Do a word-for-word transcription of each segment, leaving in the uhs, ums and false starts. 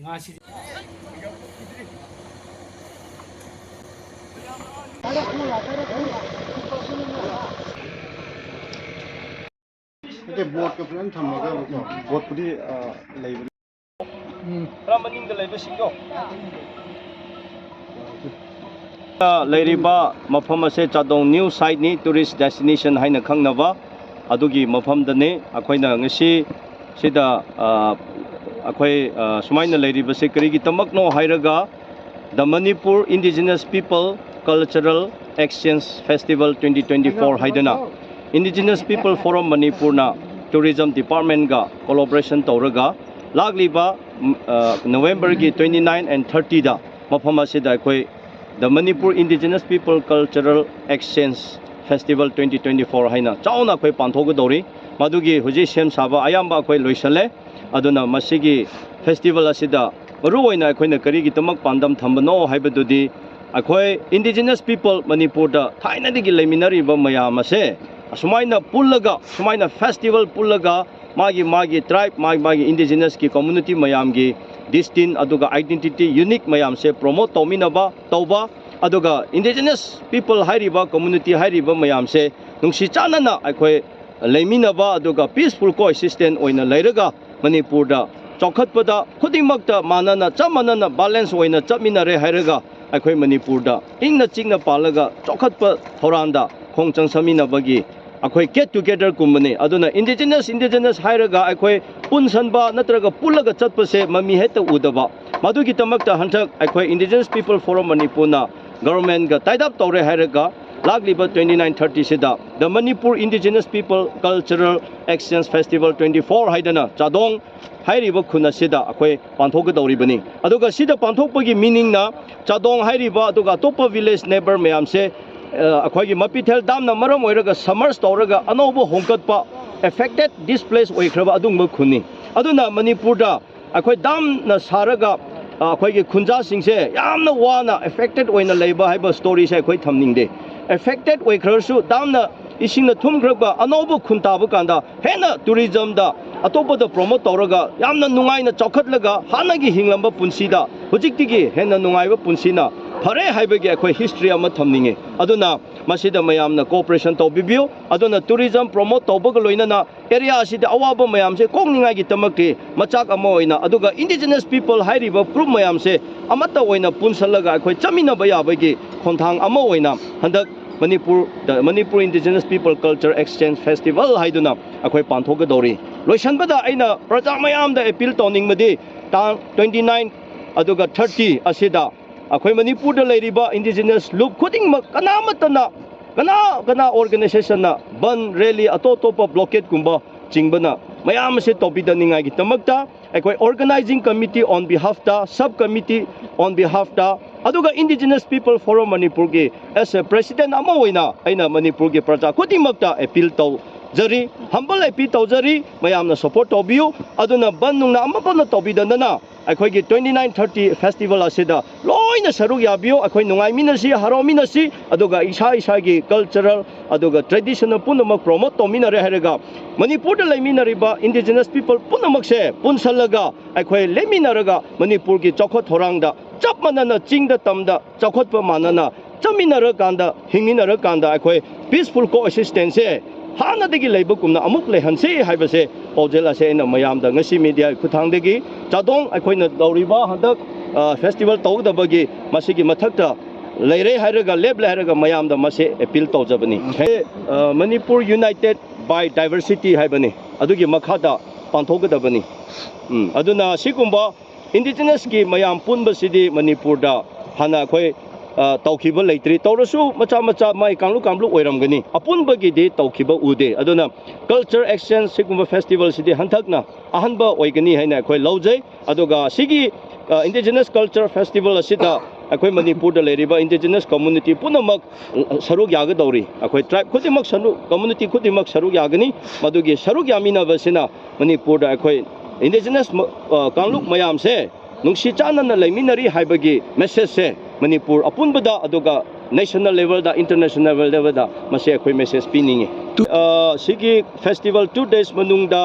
ꯉꯥꯁꯤꯗꯤ ꯅꯠꯇꯦ, ꯕꯣꯠꯀ ꯐꯖꯅ ꯊꯝꯃꯒꯕꯀꯣ꯫ ꯕꯣꯠꯄꯨꯗꯤ, ꯑ, ꯂꯩꯕꯅꯤ꯫ ꯎꯝ꯫ ꯈꯔ ꯃꯅꯤꯡꯗ ꯂꯩꯕꯁꯤꯡꯗꯣ꯫ ꯂꯩꯔꯤꯕ ꯃꯐꯝ ꯑꯁꯦ ꯆꯥꯗꯣꯡ ꯅ꯭ꯌꯨ ꯁꯥꯏꯠꯅꯤ, ꯇꯨꯔꯤꯁ ꯗꯦꯁꯇꯤꯅꯦꯁꯟ ꯍꯥꯏꯅ ꯈꯪꯅꯕ ꯑꯗꯨꯒꯤ ꯃꯐꯝꯗꯅꯤ꯫ ꯑꯩꯈꯣꯏꯅ ꯉꯁꯤ ꯁꯤꯗ, ꯑ, ꯑꯩꯈꯣꯏ, ꯑ, ꯁꯨꯃꯥꯏꯅ ꯂꯩꯔꯤꯕꯁꯤ ꯀꯔꯤꯒꯤꯗꯃꯛꯅꯣ ꯍꯥꯏꯔꯒ, The Manipur Indigenous People Cultural Exchange Festival twenty twenty-four ꯍꯥꯏꯗꯅ Indigenous People Forum ꯃꯅꯤꯄꯨꯔꯅ ꯇꯨꯔꯤꯖꯝ ꯗꯤꯄꯥꯔꯠꯃꯦꯟꯒ ꯀꯣꯂꯣꯕꯣꯔꯦꯁꯟ ꯇꯧꯔꯒ ꯂꯥꯛꯂꯤꯕ, ꯎꯝ, ꯑ, ꯅꯕꯦꯝꯕꯔꯒꯤ twenty nine and thirty ꯗ ꯃꯐꯝ ꯑꯁꯤꯗ ꯑꯩꯈꯣꯏ The Manipur Indigenous People Cultural Exchange Festival twenty twenty-four ꯍꯥꯏꯅ ꯆꯥꯎꯅ ꯑꯩꯈꯣꯏ ꯄꯥꯡꯊꯣꯛꯀꯗꯧꯔꯤ꯫ ꯃꯗꯨꯒꯤ ꯍꯧꯖꯤꯛ ꯁꯦꯝ ꯁꯥꯕ ꯑꯌꯥꯝꯕ ꯑꯩꯈꯣꯏ ꯂꯣꯏꯁꯤꯜꯂꯦ꯫ ꯑꯗꯨꯅ ꯃꯁꯤꯒꯤ ꯐꯦꯁꯇꯤꯚꯦꯜ ꯑꯁꯤꯗ ꯃꯔꯨꯑꯣꯏꯅ ꯑꯩꯈꯣꯏꯅ ꯀꯔꯤꯒꯤꯗꯃꯛ ꯄꯥꯟꯗꯝ ꯊꯝꯕꯅꯣ ꯍꯥꯏꯕꯗꯨꯗꯤ, ꯑꯩꯈꯣꯏ ꯏꯟꯗꯤꯖꯤꯅꯁ ꯄꯤꯄꯜ ꯃꯅꯤꯄꯨꯔꯗ ꯊꯥꯏꯅꯗꯒꯤ ꯂꯩꯃꯤꯟꯅꯔꯤꯕ ꯃꯌꯥꯝ ꯑꯁꯦ ꯑꯁꯨꯃꯥꯏꯅ ꯄꯨꯜꯂꯒ, ꯁꯨꯃꯥꯏꯅ ꯐꯦꯁꯇꯤꯚꯦꯜ ꯄꯨꯜꯂꯒ, ꯃꯥꯒꯤ ꯃꯥꯒꯤ ꯇ꯭ꯔꯥꯏꯕ, ꯃꯥꯒꯤ ꯃꯥꯒꯤ ꯏꯟꯗꯤꯖꯤꯅꯁꯀꯤ ꯀꯝꯃꯨꯅꯤꯇꯤ ꯃꯌꯥꯝꯒꯤ ꯗꯤꯁꯇꯤꯟ ꯑꯗꯨꯒ ꯑꯥꯏꯗꯦꯟꯇꯤꯇꯤ ꯌꯨꯅꯤꯛ ꯃꯌꯥꯝꯁꯦ ꯄ꯭ꯔꯣꯃꯣꯠ ꯇꯧꯃꯤꯟꯅꯕ ꯇꯧꯕ, ꯑꯗꯨꯒ ꯏꯟꯗꯤꯖꯤꯅꯁ ꯄꯤꯄꯜ ꯍꯥꯏꯔꯤꯕ ꯀꯝꯃꯨꯅꯤꯇꯤ ꯍꯥꯏꯔꯤꯕ ꯃꯌꯥꯝꯁꯦ ꯅꯨꯡꯁꯤ ꯆꯥꯟꯅꯅ ꯑꯩꯈꯣꯏ ꯂꯩꯃꯤꯟꯅꯕ ꯑꯗꯨꯒ ꯄꯤꯁꯐꯨꯜ ꯀꯣꯑꯦꯛꯁꯤꯁꯇꯦꯟ ꯑꯣꯏꯅ ꯂꯩꯔꯒ ꯃꯅꯤꯄꯨꯔꯗ ꯆꯥꯎꯈꯠꯄꯗ ꯈꯨꯗꯤꯡꯃꯛꯇ ꯃꯥꯟꯅꯅ, ꯆꯞ ꯃꯥꯟꯅꯅ ꯕꯦꯂꯦꯟꯁ ꯑꯣꯏꯅ ꯆꯠꯃꯤꯟꯅꯔꯦ ꯍꯥꯏꯔꯒ ꯑꯩꯈꯣꯏ ꯃꯅꯤꯄꯨꯔꯗ ꯏꯪꯅ ꯆꯤꯛꯅ ꯄꯥꯜꯂꯒ ꯆꯥꯎꯈꯠꯄ ꯊꯧꯔꯥꯡꯗ ꯈꯣꯡ ꯆꯪꯁꯟꯃꯤꯟꯅꯕꯒꯤ ꯑꯩꯈꯣꯏ ꯒꯦꯠ ꯇꯨꯒꯦꯗꯔꯒꯨꯝꯕꯅꯤ꯫ ꯑꯗꯨꯅ ꯏꯟꯗꯤꯖꯤꯅꯁ, ꯏꯟꯗꯤꯖꯤꯅꯁ ꯍꯥꯏꯔꯒ ꯑꯩꯈꯣꯏ ꯄꯨꯟꯁꯟꯕ ꯅꯠꯇ꯭ꯔꯒ ꯄꯨꯜꯂꯒ ꯆꯠꯄꯁꯦ ꯃꯃꯤ ꯍꯦꯛꯇ ꯎꯗꯕ꯫ ꯃꯗꯨꯒꯤꯗꯃꯛꯇ ꯍꯟꯗꯛ ꯑꯩꯈꯣꯏ ꯏꯟꯗꯤꯖꯤꯅꯁ ꯄꯤꯄꯜ ꯐꯣꯔꯝ ꯃꯅꯤꯄꯨꯔꯅ ꯒꯚꯔꯟꯃꯦꯟꯒ ꯇꯥꯏꯠ ꯑꯞ ꯇꯧꯔꯦ ꯍꯥꯏꯔꯒ ꯂꯥꯛꯂꯤꯕ twenty nine thirty ꯁꯤꯗ The Manipur Indigenous People Cultural Exchange Festival twenty four ꯍꯥꯏꯗꯅ ꯆꯥꯗꯣꯡ ꯍꯥꯏꯔꯤꯕ ꯈꯨꯟ ꯑꯁꯤꯗ ꯑꯩꯈꯣꯏ ꯄꯥꯡꯊꯣꯛꯀꯗꯧꯔꯤꯕꯅꯤ꯫ ꯑꯗꯨꯒ ꯁꯤꯗ ꯄꯥꯡꯊꯣꯛꯄꯒꯤ ꯃꯤꯅꯤꯡꯅ ꯆꯥꯗꯣꯡ ꯍꯥꯏꯔꯤꯕ ꯑꯗꯨꯒ ꯑꯇꯣꯞꯄ ꯚꯤꯂꯦꯖ ꯅꯦꯕꯔ ꯃꯌꯥꯝꯁꯦ, ꯑ, ꯑꯩꯈꯣꯏꯒꯤ ꯃꯄꯤꯊꯦꯜ ꯗꯥꯝꯅ ꯃꯔꯝ ꯑꯣꯏꯔꯒ ꯁꯃꯔꯁ ꯇꯧꯔꯒ ꯑꯅꯧꯕ ꯍꯣꯡꯀꯠꯄ, ꯑꯦꯐꯦꯛꯇꯦꯠ, ꯗꯤꯁꯄ꯭ꯂꯦꯁ ꯑꯣꯏꯈ꯭ꯔꯕ ꯑꯗꯨꯒꯨꯝꯕ ꯈꯨꯟꯅꯤ꯫ ꯑꯗꯨꯅ ꯃꯅꯤꯄꯨꯔꯗ ꯑꯩꯈꯣꯏ ꯗꯥꯝꯅ ꯁꯥꯔꯒ, ꯑ, ꯑꯩꯈꯣꯏꯒꯤ ꯈꯨꯟꯖꯥꯁꯤꯡꯁꯦ ꯌꯥꯝꯅ ꯋꯥꯅ ꯑꯦꯐꯦꯛꯇꯦꯠ ꯑꯣꯏꯅ ꯂꯩꯕ ꯍꯥꯏꯕ ꯁ꯭ꯇꯣꯔꯤꯁꯦ ꯑꯩꯈꯣꯏ ꯊꯝꯅꯤꯡꯗꯦ꯫ ꯑꯦꯐꯦꯛꯇꯦꯠ ꯑꯣꯏꯈ꯭ꯔꯁꯨ ꯗꯥꯝꯅ ꯏꯁꯤꯡꯅ ꯊꯨꯝꯈ꯭ꯔꯒ ꯑꯅꯧꯕ ꯈꯨꯟ ꯇꯥꯕ ꯀꯥꯟꯗ ꯍꯦꯟꯅ tourismꯗ ꯑꯇꯣꯞꯄꯗ promote ꯇꯧꯔꯒ ꯌꯥꯝꯅ ꯅꯨꯡꯉꯥꯏꯅ ꯆꯥꯎꯈꯠꯂꯒ ꯍꯥꯟꯅꯒꯤ ꯍꯤꯡꯂꯝꯕ ꯄꯨꯟꯁꯤꯗ ꯍꯧꯖꯤꯛꯇꯒꯤ ꯍꯦꯟꯅ ꯅꯨꯡꯉꯥꯏꯕ ꯄꯨꯟꯁꯤꯅ ꯐꯔꯦ ꯍꯥꯏꯕꯒꯤ ꯑꯩꯈꯣꯏ history ꯑꯃ ꯊꯝꯅꯤꯡꯉꯤ꯫ ꯑꯗꯨꯅ ꯃꯁꯤꯗ ꯃꯌꯥꯝꯅ cooperation ꯇꯧꯕꯤꯕꯤꯌꯨ꯫ ꯑꯗꯨꯅ tourism promote ꯇꯧꯕꯒ ꯂꯣꯏꯅꯅ area ꯑꯁꯤꯗ ꯑꯋꯥꯕ ꯃꯌꯥꯝꯁꯦ ꯀꯣꯛꯅꯤꯡꯉꯥꯏꯒꯤꯗꯃꯛꯇꯤ ꯃꯆꯥꯛ ꯑꯃ ꯑꯣꯏꯅ, ꯑꯗꯨꯒ indigenous people ꯍꯥꯏꯔꯤꯕ group ꯃꯌꯥꯝꯁꯦ ꯑꯃꯠꯇ ꯑꯣꯏꯅ ꯄꯨꯟꯁꯜꯂꯒ ꯑꯩꯈꯣꯏ ꯆꯠꯃꯤꯟꯅꯕ ꯌꯥꯕꯒꯤ ꯈꯣꯡꯊꯥꯡ ꯑꯃ ꯑꯣꯏꯅ ꯍꯟꯗꯛ ꯃꯅꯤꯄꯨꯔꯗ Manipur Indigenous People Culture Exchange Festival ꯍꯥꯏꯗꯨꯅ ꯑꯩꯈꯣꯏ ꯄꯥꯡꯊꯣꯛꯀꯗꯧꯔꯤ꯫ ꯂꯣꯏꯁꯤꯟꯕꯗ ꯑꯩꯅ ꯄ꯭ꯔꯖꯥ ꯃꯌꯥꯝꯗ appeal ꯇꯧꯅꯤꯡꯕꯗꯤ ꯇꯥꯡ twenty nine ꯑꯗꯨꯒ thirty ꯑꯁꯤꯗ ꯑꯩꯈꯣꯏ ꯃꯅꯤꯄꯨꯔꯗ ꯂꯩꯔꯤꯕ indigenous ꯂꯨꯞ ꯈꯨꯗꯤꯡꯃꯛ ꯀꯅꯥꯃꯠꯇꯅ, ꯀꯅꯥ ꯀꯅꯥ organizationꯅ ꯕꯟ, rally, ꯑꯇꯣꯞ ꯑꯇꯣꯞꯄ blockade ꯀꯨꯝꯕ ꯆꯤꯡꯕꯅ ꯃꯌꯥꯝ ꯑꯁꯤ ꯇꯧꯕꯤꯗꯅꯤꯡꯉꯥꯏꯒꯤꯗꯃꯛꯇ ꯑꯩꯈꯣꯏ organizing committee on behalfꯇ, sub committee on behalfꯇ, ꯑꯗꯨꯒ Indigenous People Forum ꯃꯅꯤꯄꯨꯔꯒꯤ as a president ꯑꯃ ꯑꯣꯏꯅ ꯑꯩꯅ ꯃꯅꯤꯄꯨꯔꯒꯤ ꯄ꯭ꯔꯖꯥ ꯈꯨꯗꯤꯡꯃꯛꯇ appeal ꯇꯧꯖꯔꯤ, humble appeal ꯇꯧꯖꯔꯤ, ꯃꯌꯥꯝꯅ support ꯇꯧꯕꯤꯌꯨ꯫ ꯑꯗꯨꯅ ꯕꯟ ꯅꯨꯡꯅ ꯑꯃꯠꯇꯅ ꯇꯧꯕꯤꯗꯅꯅ ꯑꯩꯈꯣꯏꯒꯤ twenty nine thirty festival ꯑꯁꯤꯗ ꯂꯣꯏꯅ ꯁꯔꯨꯛ ꯌꯥꯕꯤꯌꯨ꯫ ꯑꯩꯈꯣꯏ ꯅꯨꯡꯉꯥꯏꯃꯤꯟꯅꯁꯤ, ꯍꯔꯥꯎꯃꯤꯟꯅꯁꯤ, ꯑꯗꯨꯒ ꯏꯁꯥ ꯏꯁꯥꯒꯤ cultural ꯑꯗꯨꯒ traditional ꯄꯨꯝꯅꯃꯛ promote ꯇꯧꯃꯤꯟꯅꯔꯦ ꯍꯥꯏꯔꯒ ꯃꯅꯤꯄꯨꯔꯗ ꯂꯩꯃꯤꯟꯅꯔꯤꯕ indigenous people ꯄꯨꯝꯅꯃꯛꯁꯦ ꯄꯨꯟꯁꯜꯂꯒ ꯑꯩꯈꯣꯏ ꯂꯦꯞꯃꯤꯟꯅꯔꯒ ꯃꯅꯤꯄꯨꯔꯒꯤ ꯆꯥꯎꯈꯠ ꯊꯧꯔꯥꯡꯗ ꯆꯞ ꯃꯥꯟꯅꯅ ꯆꯤꯡꯗ ꯇꯝꯗ ꯆꯥꯎꯈꯠꯄ ꯃꯥꯟꯅꯅ ꯆꯠꯃꯤꯟꯅꯔꯀꯥꯟꯗ, ꯍꯤꯡꯃꯤꯟꯅꯔꯀꯥꯟꯗ ꯑꯩꯈꯣꯏ peaceful coexistenceꯁꯦ ꯍꯥꯟꯅꯗꯒꯤ ꯂꯩꯕꯒꯨꯝꯅ ꯑꯃꯨꯛ ꯂꯩꯍꯟꯁꯤ ꯍꯥꯏꯕꯁꯦ ꯄꯥꯎꯖꯦꯜ ꯑꯁꯦ ꯑꯩꯅ ꯃꯌꯥꯝꯗ ꯉꯁꯤ media ꯈꯨꯠꯊꯥꯡꯗꯒꯤ ꯆꯥꯗꯣꯡ ꯑꯩꯈꯣꯏꯅ ꯇꯧꯔꯤꯕ ꯍꯟꯗꯛ, ꯑ, festival ꯇꯧꯒꯗꯕꯒꯤ ꯃꯁꯤꯒꯤ ꯃꯊꯛꯇ ꯂꯩꯔꯦ ꯍꯥꯏꯔꯒ, ꯂꯦꯞꯂꯦ ꯍꯥꯏꯔꯒ ꯃꯌꯥꯝꯗ ꯃꯁꯤ appeal ꯇꯧꯖꯕꯅꯤ꯫ ꯑ, Manipur United by Diversity ꯍꯥꯏꯕꯅꯤ, ꯑꯗꯨꯒꯤ ꯃꯈꯥꯗ ꯄꯥꯡꯊꯣꯛꯀꯗꯕꯅꯤ꯫ ꯎꯝ, ꯑꯗꯨꯅ ꯁꯤꯒꯨꯝꯕ indigenousꯀꯤ ꯃꯌꯥꯝ ꯄꯨꯟꯕꯁꯤꯗꯤ ꯃꯅꯤꯄꯨꯔꯗ ꯍꯥꯟꯅ ꯑꯩꯈꯣꯏ, ꯑ, ꯇꯧꯈꯤꯕ ꯂꯩꯇ꯭ꯔꯤ꯫ ꯇꯧꯔꯁꯨ ꯃꯆꯥ ꯃꯆꯥ ꯃꯥꯏ ꯀꯥꯡꯂꯨꯞ ꯀꯥꯡꯂꯨꯞ ꯑꯣꯏꯔꯝꯒꯅꯤ꯫ ꯑꯄꯨꯟꯕꯒꯤꯗꯤ ꯇꯧꯈꯤꯕ ꯎꯗꯦ꯫ ꯑꯗꯨꯅ culture exchange ꯁꯤꯒꯨꯝꯕ festivalꯁꯤꯗꯤ ꯍꯟꯗꯛꯅ ꯑꯍꯥꯟꯕ ꯑꯣꯏꯒꯅꯤ ꯍꯥꯏꯅ ꯑꯩꯈꯣꯏ ꯂꯧꯖꯩ꯫ ꯑꯗꯨꯒ ꯁꯤꯒꯤ, ꯑ, indigenous culture festival ꯑꯁꯤꯗ ꯑꯩꯈꯣꯏ ꯃꯅꯤꯄꯨꯔꯗ ꯂꯩꯔꯤꯕ indigenous community ꯄꯨꯝꯅꯃꯛ, ꯑ, ꯁꯔꯨꯛ ꯌꯥꯒꯗꯧꯔꯤ꯫ ꯑꯩꯈꯣꯏ tribe ꯈꯨꯗꯤꯡꯃꯛ ꯁꯔꯨꯛ, community ꯈꯨꯗꯤꯡꯃꯛ ꯁꯔꯨꯛ ꯌꯥꯒꯅꯤ꯫ ꯃꯗꯨꯒꯤ ꯁꯔꯨꯛ ꯌꯥꯃꯤꯟꯅꯕꯁꯤꯅ ꯃꯅꯤꯄꯨꯔꯗ ꯑꯩꯈꯣꯏ indigenous ꯃ-, ꯑ, ꯀꯥꯡꯂꯨꯞ ꯃꯌꯥꯝꯁꯦ ꯅꯨꯡꯁꯤ ꯆꯥꯟꯅꯅ ꯂꯩꯃꯤꯟꯅꯔꯤ ꯍꯥꯏꯕꯒꯤ messageꯁꯦ ꯃꯅꯤꯄꯨꯔ ꯑꯄꯨꯟꯕꯗ, ꯑꯗꯨꯒ National levelꯗ, international levelꯗ ꯃꯁꯤ ꯑꯩꯈꯣꯏ message ꯄꯤꯅꯤꯡꯉꯤ꯫ ꯑ, ꯁꯤꯒꯤ festival two days ꯃꯅꯨꯡꯗ,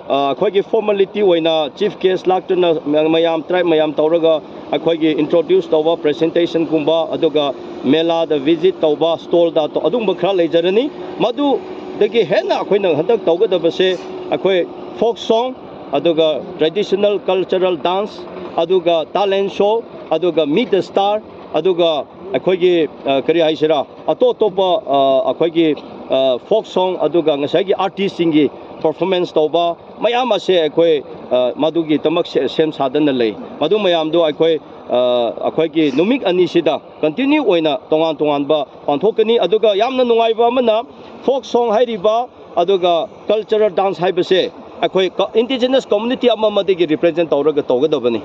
ꯑ, ꯑꯩꯈꯣꯏꯒꯤ formality ꯑꯣꯏꯅ chief guest ꯂꯥꯛꯇꯨꯅ ꯃꯌꯥꯝ, tribe ꯃꯌꯥꯝ ꯇꯧꯔꯒ ꯑꯩꯈꯣꯏꯒꯤ introduce ꯇꯧꯕ, presentationꯒꯨꯝꯕ, ꯑꯗꯨꯒ ꯃꯦꯂꯥꯗ visit ꯇꯧꯕ, stallꯗ ꯑꯗꯨꯒꯨꯝꯕ ꯈꯔ ꯂꯩꯖꯔꯅꯤ꯫ ꯃꯗꯨꯗꯒꯤ ꯍꯦꯟꯅ ꯑꯩꯈꯣꯏꯅ ꯍꯟꯗꯛ ꯇꯧꯒꯗꯕꯁꯦ ꯑꯩꯈꯣꯏ folk song, ꯑꯗꯨꯒ traditional cultural dance, ꯑꯗꯨꯒ talent show, ꯑꯗꯨꯒ meet the star, ꯑꯗꯨꯒ ꯑꯩꯈꯣꯏꯒꯤ, ꯑ, ꯀꯔꯤ ꯍꯥꯏꯁꯤꯔꯥ, ꯑꯇꯣꯞ ꯑꯇꯣꯞꯄ, ꯑ, ꯑꯩꯈꯣꯏꯒꯤ, ꯑ, folk song, ꯑꯗꯨꯒ ꯉꯁꯥꯏꯒꯤ artistꯁꯤꯡꯒꯤ performance ꯇꯧꯕ ꯃꯌꯥꯝ ꯑꯁꯦ ꯑꯩꯈꯣꯏ, ꯑ, ꯃꯗꯨꯒꯤꯗꯃꯛ ꯁꯦ-, ꯁꯦꯝ ꯁꯥꯗꯅ ꯂꯩ꯫ ꯃꯗꯨ ꯃꯌꯥꯝꯗꯣ ꯑꯩꯈꯣꯏ, ꯑ, ꯑꯩꯈꯣꯏꯒꯤ ꯅꯨꯃꯤꯠ ꯑꯅꯤꯁꯤꯗ continue ꯑꯣꯏꯅ ꯇꯣꯉꯥꯟ ꯇꯣꯉꯥꯟꯕ ꯄꯥꯡꯊꯣꯛꯀꯅꯤ꯫ ꯑꯗꯨꯒ ꯌꯥꯝꯅ ꯅꯨꯡꯉꯥꯏꯕ ꯑꯃꯅ, folk song ꯍꯥꯏꯔꯤꯕ ꯑꯗꯨꯒ cultural dance ꯍꯥꯏꯕꯁꯦ ꯑꯩꯈꯣꯏ ꯀ-, indigenous community ꯑꯃ ꯑꯃꯗꯒꯤ represent ꯇꯧꯔꯒ ꯇꯧꯒꯗꯕꯅꯤ꯫